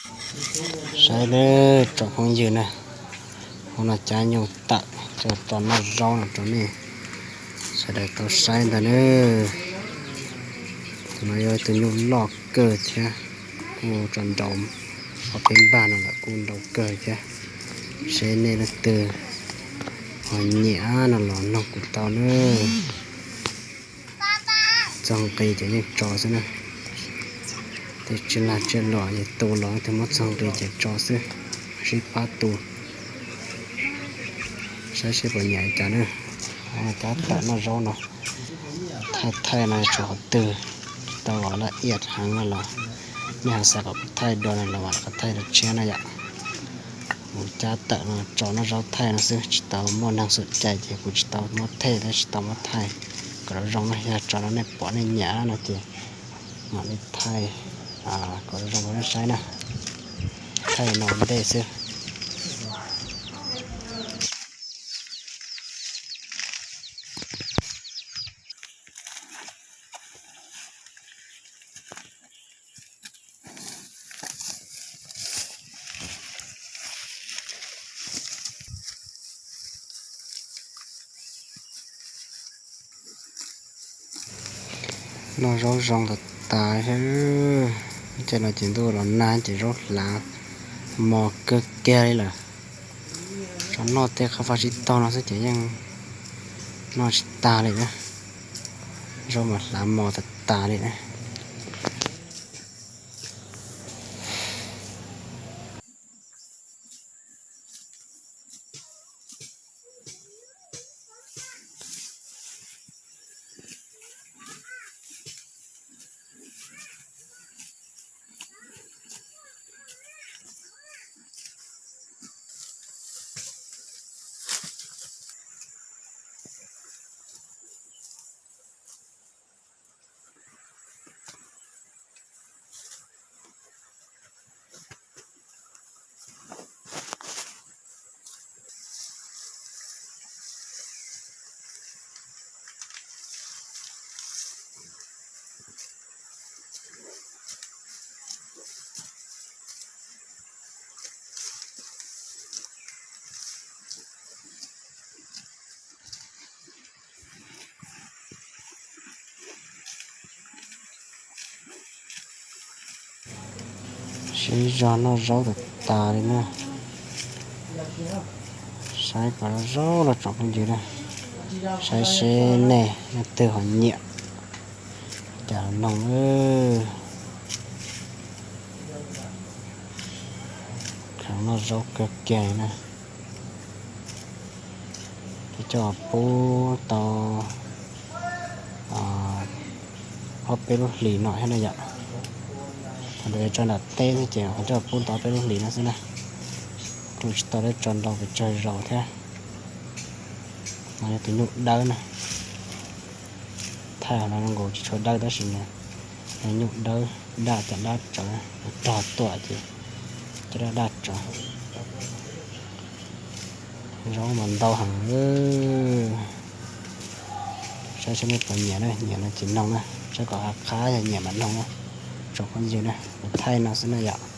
Saib nawb tsoom phooj ywg na, hauv no cab nyuj tawm coj tso noj zaub no rau nej sawv daws tau saib ntag nawb. Tus no yog tus nyuj loj kawg thiab, kuj tso nraum ob peb npag no lawm kuj nrau kawg thiab. Seb nej leej twg ho nyiam no los noog kuv tau nawb. Txog nqi ces yeej tso xwb na. Tej tsiaj laj tsiaj luam ces tu los leej twg muab txog nqi ces tso xwb, sib pab tu. Saib seb puas nyiam li cas na. Cab tawm noj zaub no, thaij thaij no tshuav qhov twg tsis tau los laj iaj heev no los nej ho xav kom kuv thaij dua no los mam li thaij dua tshiab na yom. Mus cab tawm no tso noj zaub thaij no xwb tsis tau muaj neeg xum cai ces kuv tsis tau muab thaij thiab tsis tau muab thaij kom zoo no, yog tso rau nej pom nej nyiam no ces mam li thaij kom zoo rau nej saib na. Thaij no ua ntej xwb. Noj zaub zoo tas tas thiab. Tej no ces ntuj los nag ces zaub hlav mos kawg kiag li lawm. Tsuas noj tej qhov faj sib tog no xwb ces yeej noj tsis tag li na. Zaub mas hlav mos tas tas li na. Siv zog noj zaub tas tas li na. Saib kom zoo los tsoom phooj ywg na, saib seb nej leej twg ho nyiam cas noog. Kheev noj zaub kawg kiag na. Peb coj pub tau ob peb lub hlis no thiab na yom. Thaum ntawd tso nram teb xwb ces qhov coj pub tau ob peb lub hlis no xwb na. Kuj tsis tau dab tso ntau pes tsawg zaus thiab. No yog tus nyuj dawb na. Thaij no zoo nkaus tsis tshua dawb tab sis nyuj dawb, daj cov dab tsov rog tuaj ces cov dab daj tsov. Zaub mas ntau heev. Saib seb nej puas nyiam na, nyiam no ces noog na, saib kom qab qab, yog nyiam mas noog na. Tsoom phooj ywg na, thaij no xwb na yom.